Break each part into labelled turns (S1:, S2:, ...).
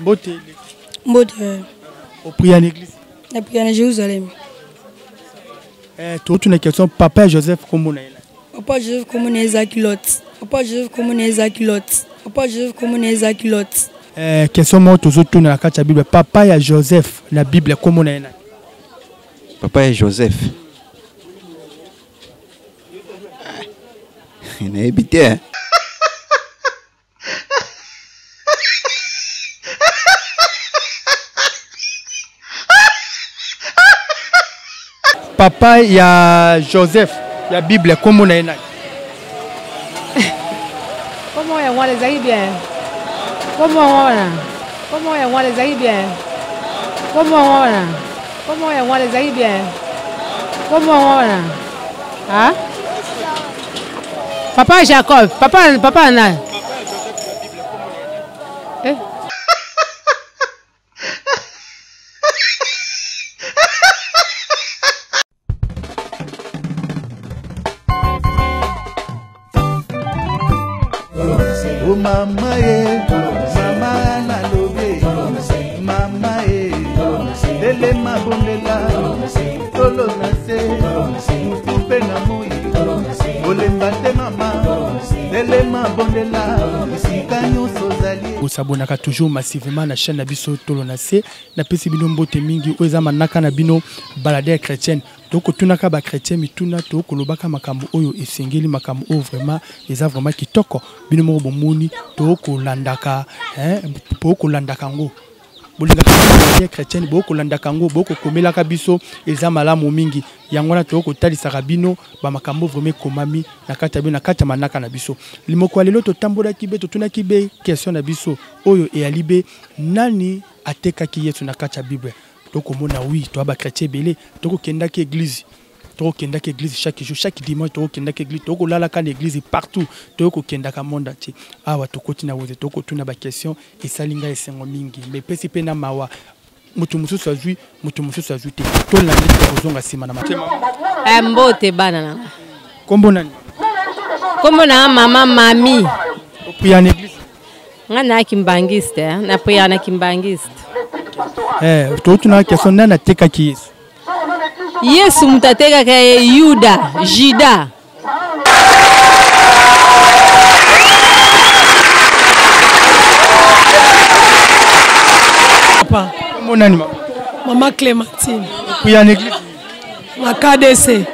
S1: Mbote.
S2: Mbote.
S1: Opriya na église?
S2: Na priya na Jérusalem.
S1: Eh, totuna question papa Joseph kombo na ye.
S2: Papa Joseph kombo na ye ezalaki Lot. Papa Joseph kombo na ye ezalaki Lot. Papa Joseph kombo na ye ezalaki Lot.
S1: Eh, question moko tozotuna na kati ya Bible, papa ya Joseph na Bible kombo na ye nani?
S3: Papa ya Joseph. Nayebi te.
S1: Papa ya Joseph ya Bible kombo na ye nani?
S4: Kombo yango wana ezali bien. Kombo yango wana. Kombo yango wana ezali bien. Kombo yango wana. Kombo yango wana ezali bien. Kombo yango wana. Ah? Papa Jacob, papa papa nani? Eh?
S5: Oh mama ye, mama nalobi, mama ye, telema bondela, tolo na se, mutu mpe na moi, olemba te mama, telema bondela, esika nyonso ozali.
S1: Bosabonaka toujours massivement na chaîne na biso tolo na se. Napesi bino mbote mingi oyo eza manaka na bino balade ya chrétienne. Tokotunaka ba chrétien mituna, tokolobaka makambo oyo esengeli, makambo oyo vraiment eza vraiment kitoko. Bino moko bomoni tokolandaka, hein, tokolandaka yango. Bolingaka balade chrétienne, bokolandaka yango, bokokomelaka biso, eza malamu mingi. Yango wana tokotalisaka bino ba makambo vraiment ekomami na kati ya bino, na kati ya manaka na biso. Limoko ya lelo totambolaki be, totunaki be question na biso oyo eyali be nani atekaki Yesu na kati ya Bible. Tokomona oui, toa ba chrétien ebele, tokokendaki église, tokokendaki église chaque jour, chaque dimanche tokokendaki église, tokolalaka na église partout, tokokendaka monde entier. Awa tokoti na woze, tokotuna ba question, esali ngai esengo mingi, mais epesi pe na mawa. Moto mosusu azwi, moto mosusu azwi te. Tolandi kozonga nsima na matema.
S6: Eh, mbote bana na nga.
S1: Kombo nani?
S6: Kombo na mama Mami.
S1: Opriya na église?
S6: Nga na kimbangiste, eh? Na priya na kimbangiste.
S1: Eh, totuna question nani atekaki Yesu?
S6: Yesu moto atekaka ye Yuda, Juda.
S2: Papa.
S1: Kombo nani mama?
S2: Mama Clémentine.
S1: Opriya na église?
S2: Na KDC.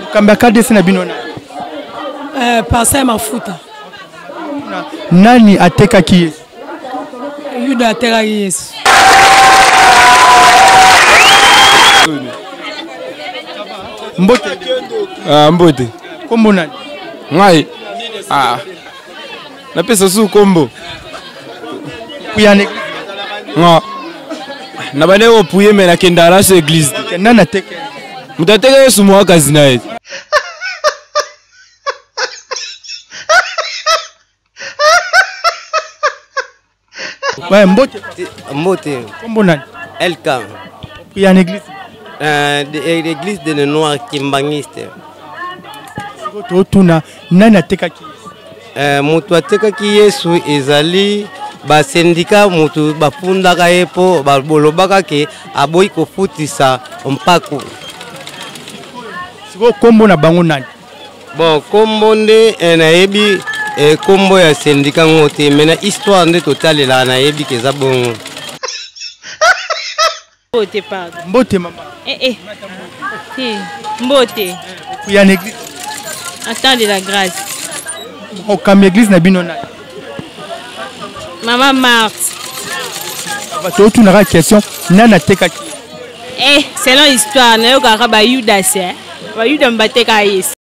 S1: Mokambi ya KDC na bino nani?
S2: Eh, Pasteur Mafuta.
S1: Nani atekaki Yesu?
S2: Yuda atekaki Yesu.
S1: Mbote.
S7: Ah, mbote.
S1: Kombo nani?
S7: Ngai. Ah. Napesa su kombo.
S1: Kuyane.
S7: Nga. Na bande ko prier mais nakenda na so église.
S1: Nani ateka?
S7: Moto ateka Yesu mwakazi na ye.
S1: Ouais, mbote.
S8: Mbote.
S1: Kombo nani?
S8: Elka.
S1: Priya en église.
S8: L'église de Noir Kimbangiste.
S1: Totuna nani atekaki Yesu?
S8: Moto atekaki Yesu ezali ba syndicat moto bafundaka ye po bolobaka ke aboyi kofutisa mpaku.
S1: Sikoyo kombo na bango nani?
S8: Bon, kombo nde nayebi kombo ya syndicat ngo te, mais na histoire nde totalelaka nayebi ke eza bongo.
S9: Mbote, pardon.
S1: Mbote mama.
S9: Eh eh. Te, mbote.
S1: Ya na église.
S9: Attends de la grâce.
S1: Okambi église na bino nani?
S9: Mama Marthe.
S1: Totunaka question nani atekaki?
S9: Eh, selon histoire nayokaka ba Judas, eh. Ba Yuda mbateka Yesu.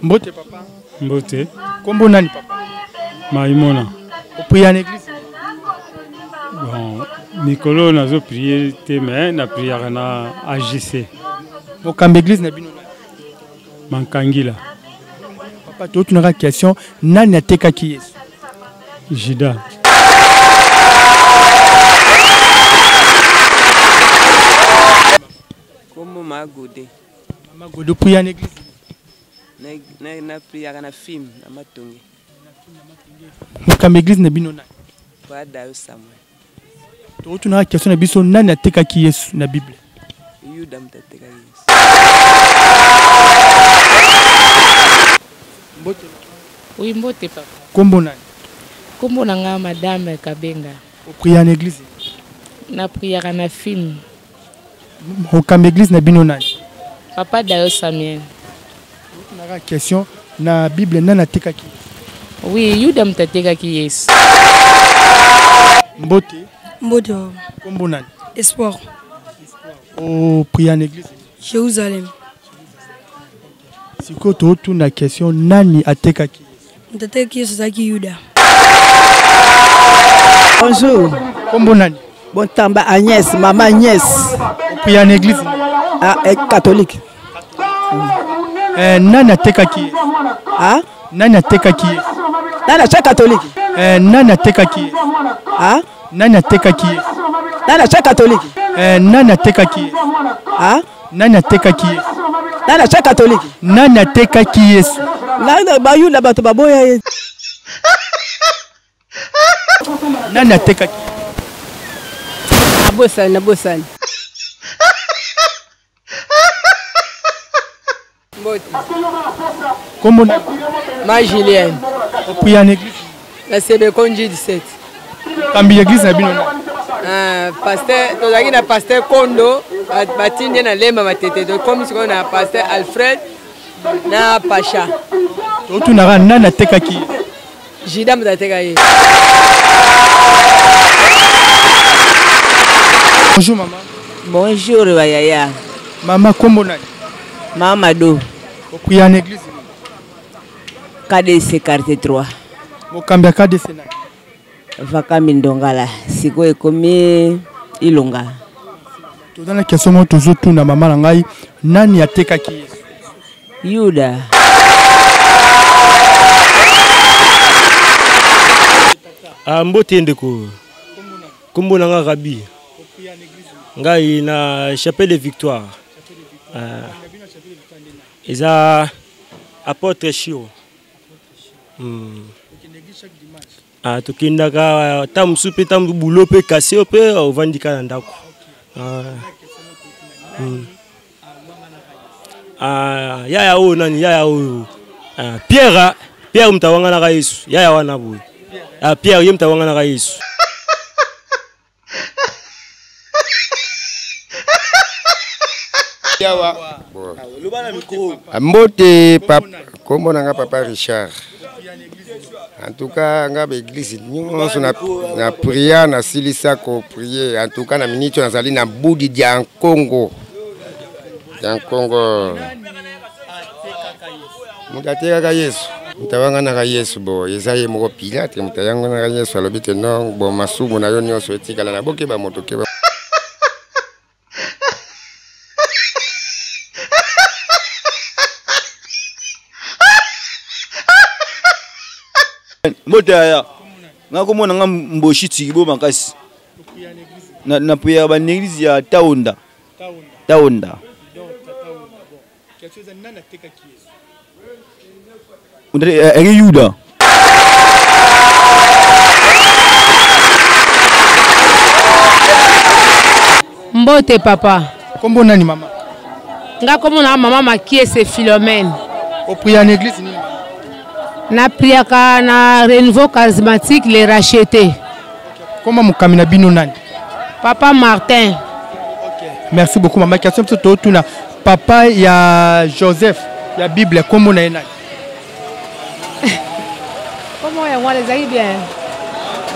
S1: Mbote papa.
S10: Mbote.
S1: Kombo nani papa?
S10: Maimona.
S1: Opriya na église?
S10: Bon, mikolo nazo prier te mais na priaka na AJC.
S1: Mokambi église na bino nani?
S10: Mankangila.
S1: Papa, totunaka question nani atekaki Yesu?
S10: Judas.
S11: Kombo Ma Gode.
S1: Mama Gode, priya na église?
S11: Na priaka na film na Matonge.
S1: Mokambi église na bino nani?
S11: Badayo Samuel.
S1: Tokotunaka question na biso, nani atekaki Yesu na Bible?
S11: Yuda moto atekaki Yesu.
S1: Mbote.
S12: Oui, mbote papa.
S1: Kombo nani?
S12: Kombo na nga Madame Kabenga.
S1: Opriya na église?
S12: Na priaka na film.
S1: Mokambi église na bino nani?
S12: Papa Dayo Samuel.
S1: Naka question na Bible, nani atekaki?
S12: Oui, Yuda moto atekaki Yesu.
S1: Mbote.
S2: Mbote.
S1: Kombo nani?
S2: Espoir.
S1: Opriya na église?
S2: Jérusalem.
S1: Sikoyo totuna question, nani atekaki?
S2: Moto atekaki Yesu azalaki Yuda.
S13: Bonjour.
S1: Kombo nani?
S13: Bontamba Agnès, maman Agnès.
S1: Opriya na église?
S13: Ah, eh, catholique.
S1: Eh, nani atekaki ye?
S13: Ah?
S1: Nani atekaki ye?
S13: Nani acha catholique?
S1: Eh, nani atekaki ye?
S13: Ah?
S1: Nani atekaki ye?
S13: Nani acha catholique?
S1: Eh, nani atekaki ye?
S13: Ah?
S1: Nani atekaki ye?
S13: Nani acha catholique?
S1: Nani atekaki Yesu?
S13: Nani bayula bato baboya ye.
S1: Nani atekaki?
S14: Nabosani, nabosani. Mbote.
S1: Kombo nani?
S14: Ma Julienne.
S1: Opriya na église?
S14: Na Sebeko Nji 17.
S1: Kambi église na bino nani?
S14: Ah, pasteur, tozalaki na pasteur Kondo, batindi ye na Lemba Matete, tokomi sikoyo na pasteur Alfred na Pacha.
S1: Totunaka nani atekaki ye?
S14: Judas moto ateka ye.
S1: Bonjour maman.
S15: Bonjour bayaya.
S1: Mama kombo nani?
S15: Mama Mado.
S1: Opriya na église?
S15: KDC quartier 3.
S1: Mokambi ya KDC nani?
S15: Vakami Ndongala sikoyo ekomi Ilonga.
S1: Toza na question moko tozotuna mama na ngai, nani atekaki Yesu?
S15: Yuda.
S7: Ah, mbote ndeko. Kombo na nga Rabi. Ngai na Chapelle de Victoire. Ah, eza apôtre Shiro. Ah, tokendaka ata mosusu mpe ntango bulo mpe kasi yo mpe ovandi kaka na ndako. Ah. Ah, yaya oyo nani yaya oyo ah, Pierre ah, Pierre moto awanganaka Yesu yaya wana boye ah, Pierre ye moto awanganaka Yesu.
S16: Yawa. Mbote papa, kombo na nga papa Richard. En tout cas nga ba église nyonso na na prière na silisa ko prier. En tout cas na minute nazali na budi dia Congo. Dia Congo. Moto atekaka Yesu. Moto awanganaka Yesu bo eza ye moko Pilate moto ayanganaka Yesu alobi te non bo masumu na yo nyonso etikala na bokeba moto keba.
S7: Mbote yaya nga komona nga mboshi tikibo makasi na prière ba église ya Taonda. Taonda. Eri Yuda.
S4: Mbote papa.
S1: Kombo nani mama?
S4: Nga kombo na mama Makiese Philomène.
S1: Opriya na église nini?
S4: Na priaka na Renouveau Charismatique les rachetés.
S1: Kombo mokambi na bino nani?
S4: Papa Martin.
S1: Okay. Merci beaucoup mama. Question biso totuna papa ya Joseph ya Bible kombo na ye nani?
S4: Kombo ya wana ezali bien.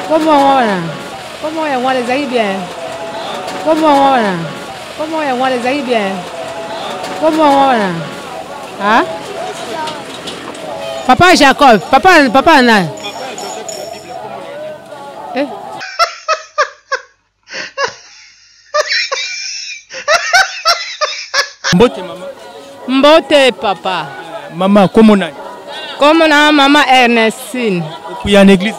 S4: Kombo wana. Kombo ya wana ezali bien. Kombo wana. Kombo ya wana ezali bien. Kombo wana. Ah? Papa Jacob, papa papa nani? Eh?
S1: Mbote mama.
S17: Mbote papa.
S1: Mama kombo nani?
S17: Kombo na mama Ernestine.
S1: Okuya na église?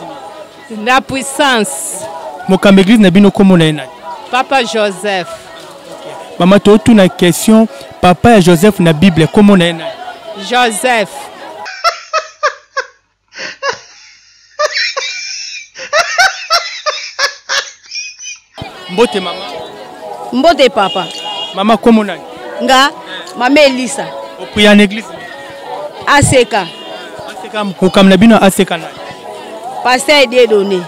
S17: La puissance.
S1: Mokambi église na bino kombo na ye nani?
S17: Papa Joseph.
S1: Mama totuna question, papa ya Joseph na Bible kombo na ye nani?
S17: Joseph.
S1: Mbote mama.
S18: Mbote papa.
S1: Mama kombo nani?
S18: Nga mama Elisa.
S1: Opriya na église?
S18: Aseka.
S1: Aseka mokam na bino aseka nani?
S18: Pasteur Dieudonné.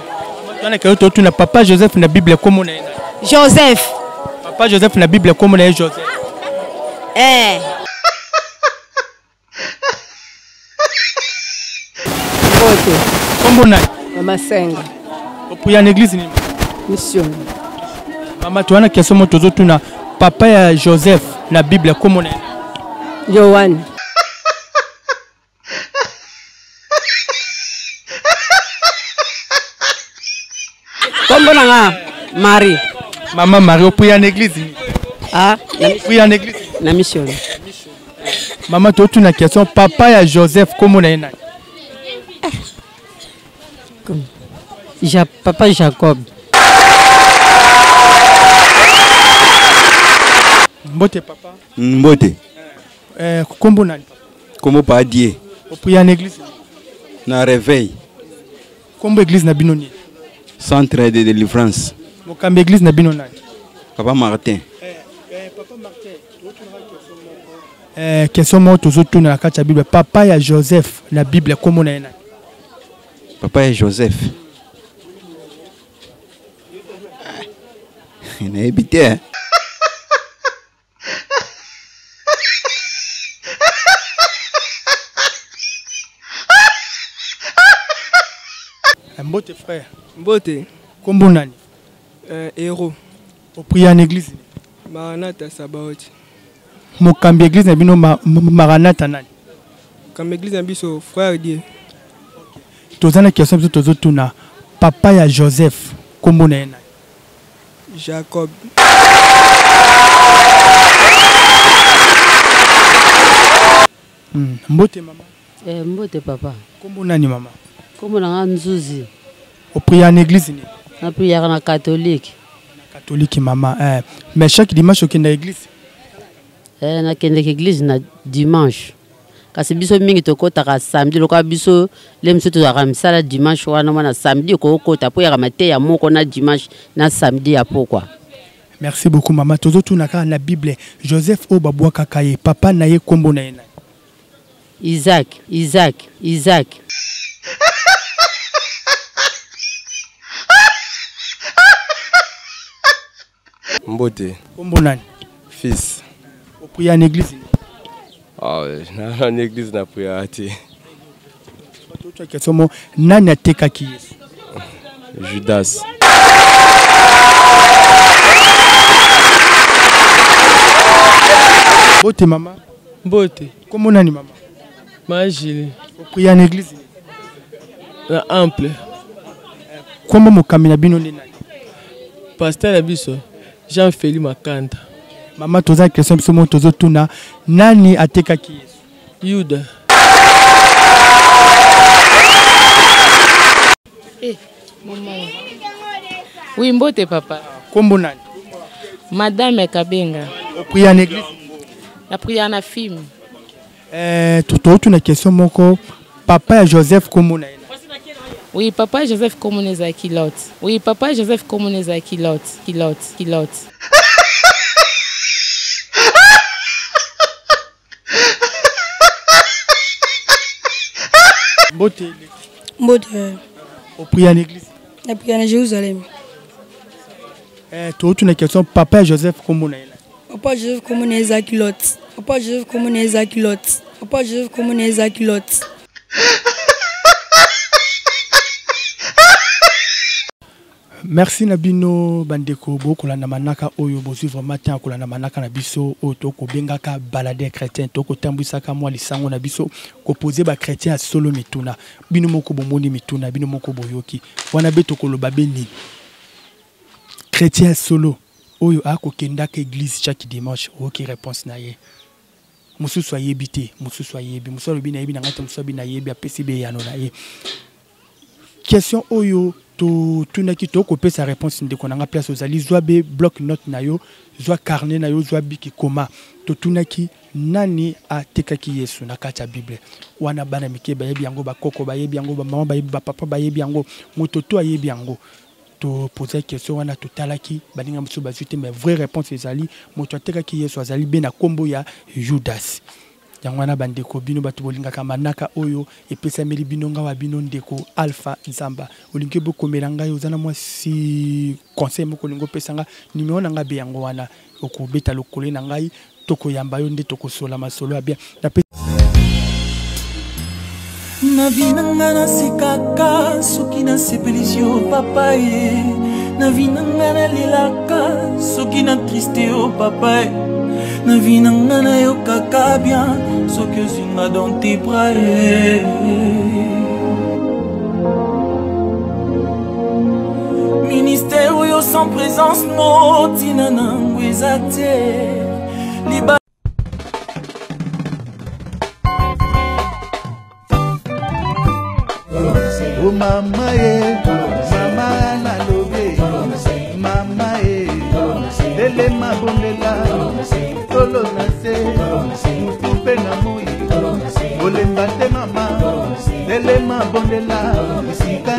S1: Twana keyo totuna papa Joseph na Bible kombo na ye nani?
S18: Joseph.
S1: Papa Joseph na Bible kombo na ye Joseph.
S18: Eh.
S1: Mbote. Kombo nani?
S19: Mama Senga.
S1: Opriya na église nini?
S19: Mission.
S1: Mama towana question moko tozotuna papa ya Joseph na Bible kombo na ye nani?
S19: Yohane. Kombo na nga Marie.
S1: Mama Marie opriya na église nini?
S19: Ah,
S1: opriya na église
S19: na mission.
S1: Mama totuna question papa ya Joseph kombo na ye nani?
S19: Ja, papa Jacob.
S1: Mbote papa.
S3: Mbote.
S1: Eh, kombo nani?
S3: Kombo pa Die.
S1: Opriya na église?
S3: Na réveil.
S1: Kombo église na bino nini?
S3: Centre de délivrance.
S1: Mokambi église na bino nani?
S3: Papa Martin.
S1: Eh, question moko tozotuna na kati ya Bible, papa ya Joseph na Bible kombo na ye nani?
S3: Papa ya Joseph. Nayebi te. hein.
S1: Eh, Mbote frère.
S11: Mbote.
S1: Kombo nani?
S11: Héros.
S1: Opriya na église nini?
S11: Maranatha Sabaoth.
S1: Mokambi église na bino Maranatha nani?
S11: Kambi église na biso frère Dieu.
S1: Toza na question biso tozotuna papa ya Joseph kombo na ye nani?
S11: Jacob.
S1: Mbote mama.
S20: Eh, mbote papa.
S1: Kombo nani mama?
S20: Kombo na nga Nzuzi.
S1: Opriya na église nini?
S20: Na priaka na catholique.
S1: Catholique mama. Eh, mais chaque dimanche okenda église?
S20: Eh, nakendeke église na dimanche. Kasi biso mingi tokotaka samedi lokola biso le mosusu tozalaka misala dimanche wana mwana samedi okokota mpo yaka mateya moko na dimanche na samedi ya pokwa.
S1: Merci beaucoup mama. Tozotuna kaka na Bible Joseph oyo babwakaka ye papa na ye kombo na ye nani?
S20: Isaac, Isaac, Isaac.
S21: Mbote.
S1: Kombo nani?
S21: Fils.
S1: Opriya na église nini?
S21: Ah, na na église na priya te.
S1: Totwa question mo nani atekaki Yesu?
S21: Judas.
S1: Mbote mama.
S22: Mbote.
S1: Kombo nani mama?
S22: Ma Julie.
S1: Opriya na église nini?
S22: Na ample.
S1: Kombo mokambi na bino nde nani?
S22: Pasteur na biso Jean Feli Makanda.
S1: Mama toza question biso moko tozotuna nani atekaki Yesu?
S22: Yuda.
S12: Eh, maman. Oui, mbote papa.
S1: Kombo nani?
S12: Madame Kabenga.
S1: Opriya na église?
S12: Na priya na film.
S1: Eh, totuna question moko papa ya Joseph kombo na ye nani?
S12: Oui, papa Joseph kombo na ezalaki Lot. Oui, papa Joseph kombo na ezalaki Lot, Lot, Lot.
S1: Mbote.
S2: Mbote.
S1: Opriya na église?
S2: Na priya na Jérusalem.
S1: Eh, totuna question papa ya Joseph kombo na ye nani?
S2: Papa Joseph kombo na ye ezalaki Lot. Papa Joseph kombo na ye ezalaki Lot. Papa Joseph kombo na ye ezalaki Lot.
S1: Merci na bino bandeko bokolanda manaka oyo bozwi vraiment temps ya kolanda manaka na biso oyo tokobengaka balade chrétien, tokotambwisaka mwa lisango na biso kopose ba chrétien ya solo mituna. Bino moko bomoni mituna, bino moko boyoki wana be tokoloba be nini? Chrétien ya solo oyo akokendaka église chaque dimanche, oyoki réponse na ye. Mosusu ayebi te, mosusu ayebi, mosusu alobi nayebi na ngai te, mosusu alobi nayebi, apesi be eyano na ye. Question oyo totunaki, tokopesa réponse. Ndeko na nga, place ozali, zwa be bloc note na yo, zwa carnet na yo, zwa biki, koma. Totunaki: nani atekaki Yesu na kati ya Bible wana? Bana mike bayebi yango, bakoko bayebi yango, bamama bayebi, bapapa bayebi yango, moto to ayebi yango. Topose question wana, totalaki baninga mosusu bazwi te, mais vraie réponse ezali: moto atekaki Yesu azali be na nkombo ya Judas. Yango wana, bandeko, bino bato bolingaka manaka oyo epesameli bino, ngawa bino ndeko Alpha Nzamba. Olingi bokomela ngai, oza na mwa si conseil moko olingi opesa nga, numero na ngai be yango wana. Okobeta lokole na ngai, tokoyamba yo nde tokosola masolo ya bien.
S5: Na vie na nga nasekaka soki nasepelisi yo papa ye. Na vie na nga nalelaka soki na triste yo papa ye. Na vie na nga nayokaka bien soki ozwi nga dans tes bras ye. Ministère oyo sans présence no ntina nango eza te. Liba
S6: O mama ye, mama nalobi, mama ye, telema, bondela, tolo na se, mutu mpe na moi, olemba te. Mama, telema, bondela esika.